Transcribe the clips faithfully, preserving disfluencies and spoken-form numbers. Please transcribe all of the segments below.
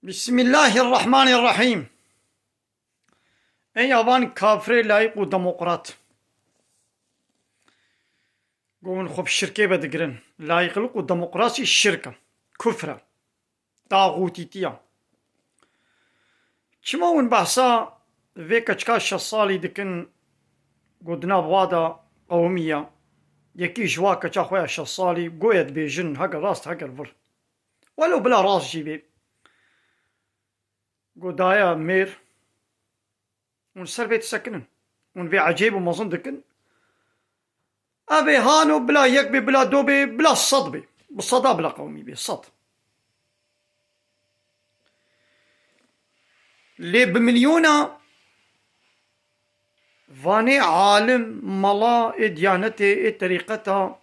Bismillahirrahmanirrahîm. Ey avan kafirê layîq û demokrat. Go hûn xwe bi şirkê ve digirin. Layîqlik û demokrasî şirk e. Kufr e. Taxûtîtiya. Çima hûn behsa vê keçika şeş salî dikin, go di nav wa de qewimiya? Yekî ji wa keça xwe ya şeş salî, go ye dibêjin, heger rast, heger vir. Welo bila rast jî bê. Go daye mêr. Hûn ser vê disekinin. Hûn vê ecêb û mezin dikin. Ev ê hano bila yek bê, bila do bê, bila sed bê. Bi seda bila qewimî bê, sed. Lê bi milyona vanê alim, mala, ê diyanetê, ê terîqeta,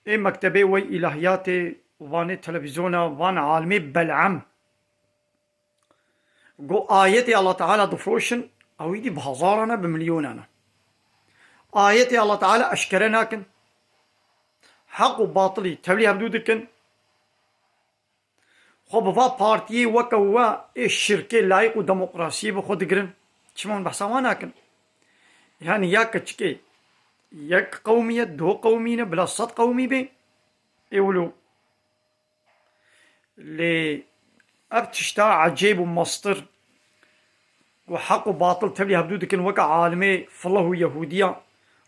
ê mektebê wey îlahiyatê, vanê televîzyona, van alimê bel'em. Go ayetê Allah Teala difroşin, ew îdî bi hezaran e, bi milyonan e. Ayetê Allah Teala eşkere nakin. Heq û batilî tevlî hevdû dikin. Xwe bi va partiyê weke we ê şirkê layîq û demokrasiyê bi xwe digirin. Çima hûn behsa wan nakin? Yani ya keçikê yek qewmî ye, do qewmî ne, bila sed qewmî bê. Ê wilo. Lê ev tişta ecêb û mestir, ku heq û batil tevlî hevdû dikin, weke alimê filah û Yehûdiya,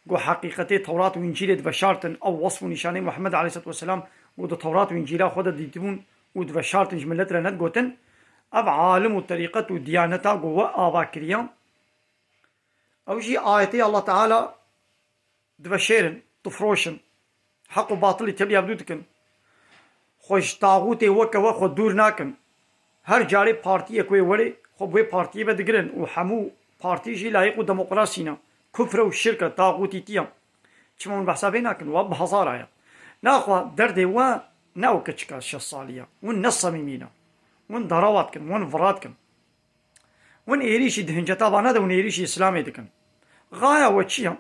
ku heqîqetê Tewrat û Încîlê diveşartin, ew wesf û nîşanê Muhammed aleyhisselatu vesselam, ku di Tewrat û Încîla xwe de dîtibûn û diveşartin, ji milet re nedigotin, ev alim û terîqet û diyaneta ku we ava kiriya, ew jî ayetê Allah Teala diveşêrin, difroşin. Heq û batilî tevlî hevdû dikin. Xwe ji taxûtê weke we xwe dûr nakin. Her carê partiyek wê werê, xwe bi wê partiyê ve digirin û hemû partî jî layîq û demokrasî ne. Kufr e û şirk e, taxûtîtî ye. Çima hûn behsa vê nakin? Wa bi hezara ye. Naxwe derdê we ne ew keçika şeş salî ye. Hûn ne semîmî ne. Hûn derawa dikin, hûn vira dikin. Hûn êrîşî di hinceta vana de hûn êrîşî Îslamê dikin. Xaya we çi ye?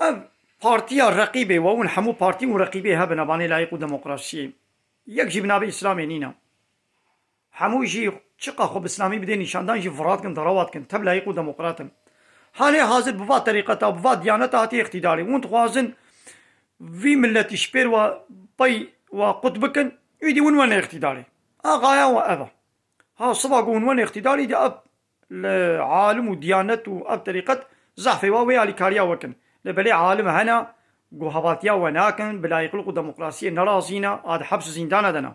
Ev partiya reqîbê we, hûn hemû partî û reqîbê hebin, evanê layîq û demokrasiyê. Yek jî bi navê Îslamê nîne. Hemû jî çiqa xwe bi Îslamî bidê nîşandan jî vira dikin, derawa dikin, tev layîq û demokrat in. Halê hazir bi va terîqeta, bi va diyaneta hatiye îqtîdarê. Hûn dixwazin vî miletî ji pêr we pey we qut bikin, îdî hûn wene îqtîdarê. A xaya we ev e. Ha, siba ku hûn wene îqtîdarê, îdî ev li alim û diyanet û ev terîqet zehfê wa wê alîkariya we kin. Lê belê alim hene ku hevatiya we nakin, bi layîqlik û demokrasiyê nerazî ne, a di heps û zîndana de ne.